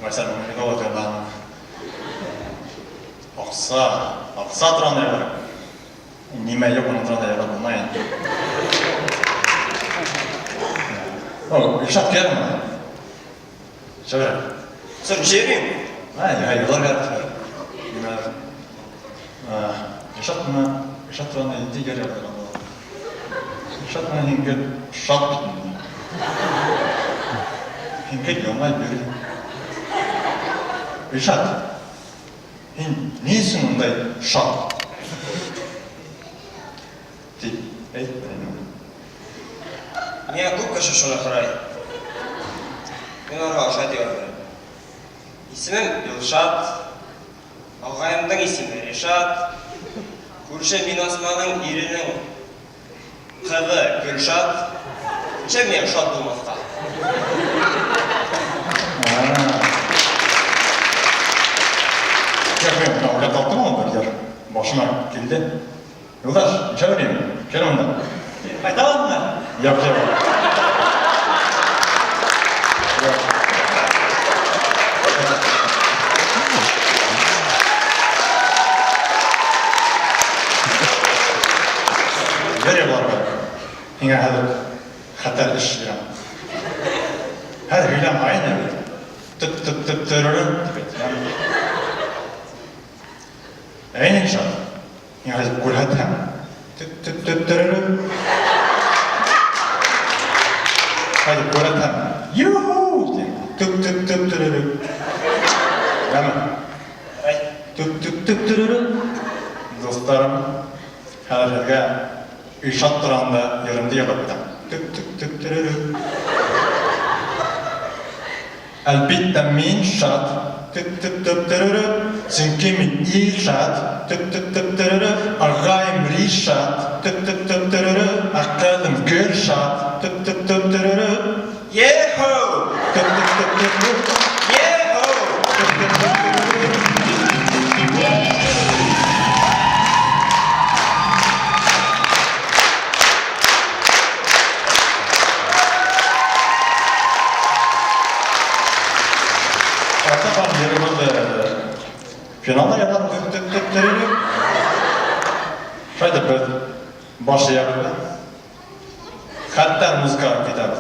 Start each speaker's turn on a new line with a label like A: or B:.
A: Вәсәл Мөминова турында. Акса, акса турында язар. Нимә юк аның турында язып булмай инде. О, Илшат килә монда. Чыгыр.
B: Син җыйрыйм.
A: Ай, ай, юлар кирәк. Нимә? Илшат моны, Илшат турында нинди җыр язган була? Илшат моны һин гел шат бит инде. Һин гел елмаеп йөри. Илшат, һин ни өчен мондай шат? Дип әйт менә.
B: Миңа күп кеше шуны сорый. Мин аларга ошат җавап бирәм. Исемем Илшат. Агаемның исеме Ришат. Күрше Минасманың иренең кызы Гөлшат. Ничек миңа шат булмаска?
A: Юк, мин уйлап таптым ул бер җыр. Башыма килде. Юлдаш, ничә белмим. Кил монда.
C: Кайталыммы?
A: Юк, юк. Юк. Бер буларга. Һиңа хәзер хәтәр эш бирәм. Һәр һөйләм һаен бит. Төп төп төп төрөрө дип әйт. Әйне шат. Миңа хәзер күрһәтәм. Төп төп төп төрөрө. Хәзер күрһәтәм. Юху! Дим. Төп төп төп төрөрө. Яме. Төп төп төп төрөрө. Дусларым, хәзер сезгә Илшат турында йырымды язып китәм. Төп төп төп төрөрө. Әлбиттә, мин шат, төп-төп-төп төрөрө, чөнки мин Илшат, төп-төп-төп төрөрө, агаем Ришат, төп-төп-төп төрөрө, ә кызым Гөлшат, төп-төп-төп төрөрө.
B: Е-хо!
A: Төп-төп-төп төрөрө.
B: Е-хо!
A: Төп-төп-төп төрөрө. Ата йырыбыз финалда ятар. Шулай итеп без баш иябез. Хәтта музыка китәбез.